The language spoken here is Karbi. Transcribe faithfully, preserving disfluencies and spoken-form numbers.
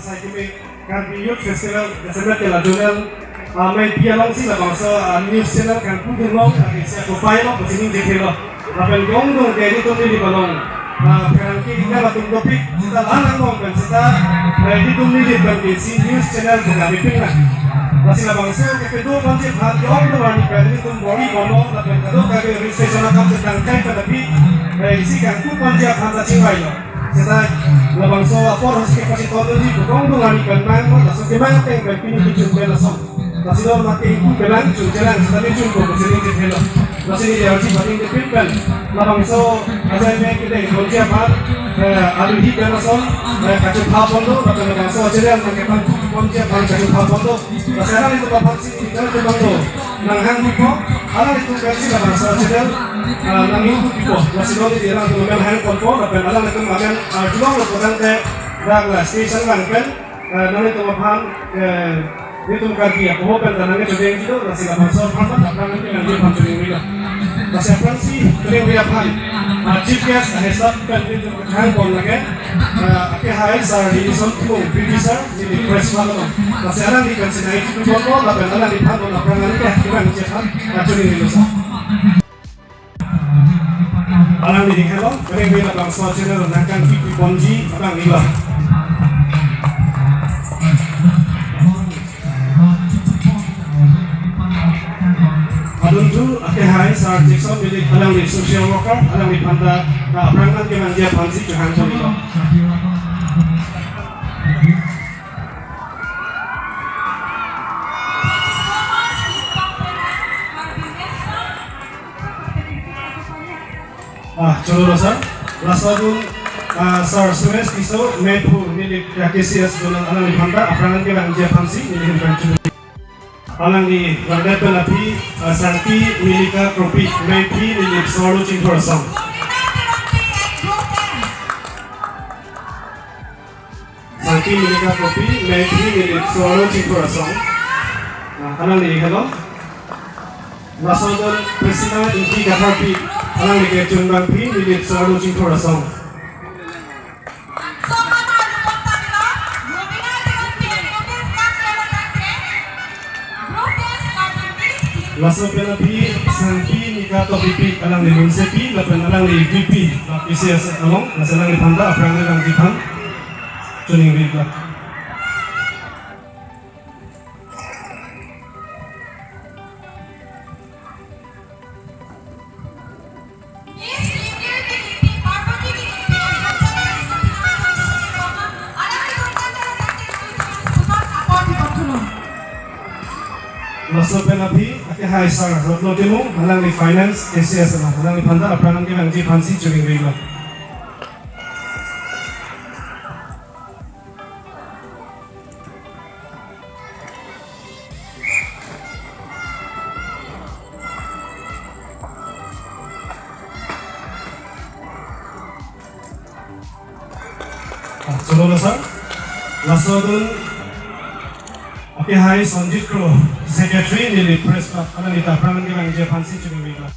Sai keme Karbi Youth Festival December ke la zonal, ah, amei pi alongsi labangso, ah, news channel kangpu thenglo, ah, isi akopai lo, pusi ningje thelo. Lapen jongdung ke nelitum Nilip along, ah, pherangke inam atum dopik, seta la-an angbong pen seta, eh, nelitum Nilip pen ke isi news channel pu kami pin na. Lasi labangso kedo ponji aphan jongdung arni pen nelitum bor-i ponlo, lapen kadokave registration akam chetangkai pen aphi, eh, isi kangpu ponji aphan ta chingvailo. Seta labangso apor hasi kepasi toneli pu jongdung arni pen nang, laso kemang ateng pen pini kechun pen lason. Lasi lo mate ingpu pen nang chun chelang, seta nelichunpo pusi ningje thelo. Lasi neli arji paning de pin pen. Labangso ajai me kedeng ponji aphan, eh, aluhi pen lason, eh, kachepha ponlo, lapen labangso ajai nangkepangpu ponji aphan kachepha ponlo. Lasi alanglitum aphansi neli kachepha ponlo. Nanghang pupo, alanglitum pensi labangso channel, ah, nangingpu pipo. Lasi neli alangtum amen hang ponpo, lapen alanglitum amen, ah, arjulonglo pu tangte, dak la station lang pen, ah, nanglitum aphan, eh, nelitum Karbi apoho pen ta nangkechodeng jilo, lasi labangso aphan ta aphrang nangkelang aphan choningrilo. Lasi aphrangsi choningri aphan, ah, chief guest ahisap pen nelitum hang pon lake, ah, akehai sir Dilison Timung, P T sir, neli press club along. Lasi alangli pensi nangkipi ponpo, lapen alangliphan non aphrang nangkehai kevangji aphan, ah, choningrilo sir. Alangli dikhe lo, kering bela bangso channel nangkangkipi ponji, alanglilo. Adun tu, akehai sir Jackson Milik, alangli social worker, alangliphan ta, ah, aphrang nangkevangji aphansi chohang chonilo. Ah, cholo sir. Laso adun, ah, sir Suresh Tisso, Meiphu, Nilip, ya, K C S zonal alangliphan ta, aphrang nangkevangji aphansi, neli ahin pangchun. Alangli vangdet pen aphi, ah, Sangpi Milika Kropi, Meiphi, Nilip Soarlo Chingthur Asong. Sangpi Milika Kropi, Meiphi, Nilip Soarlo Chingthur Asong. Ah, alangli helo. Laso adun Priscilla Ingti Katharpi, alangli ke chunbangpi, Nilip Soarlo Chingthur Asong. Laso pen aphi Sangpi Nika Topipi, alangli Munsepi, lapen alangli V P, P C S along, laso alangliphan ta aphrang nangkevangji aphan choningri. Laso pen aphi, akehai sir Rotno Timung, alangli finance, K C S along, alangliphan ta aphrang nangkevangji aphansi choningrilo. Ah, cholo sir. Laso adun akehai Sanjit Kro, Secretary, Nilip Press Club, alangli ta aphrang nangkevangji aphansi choningrilo.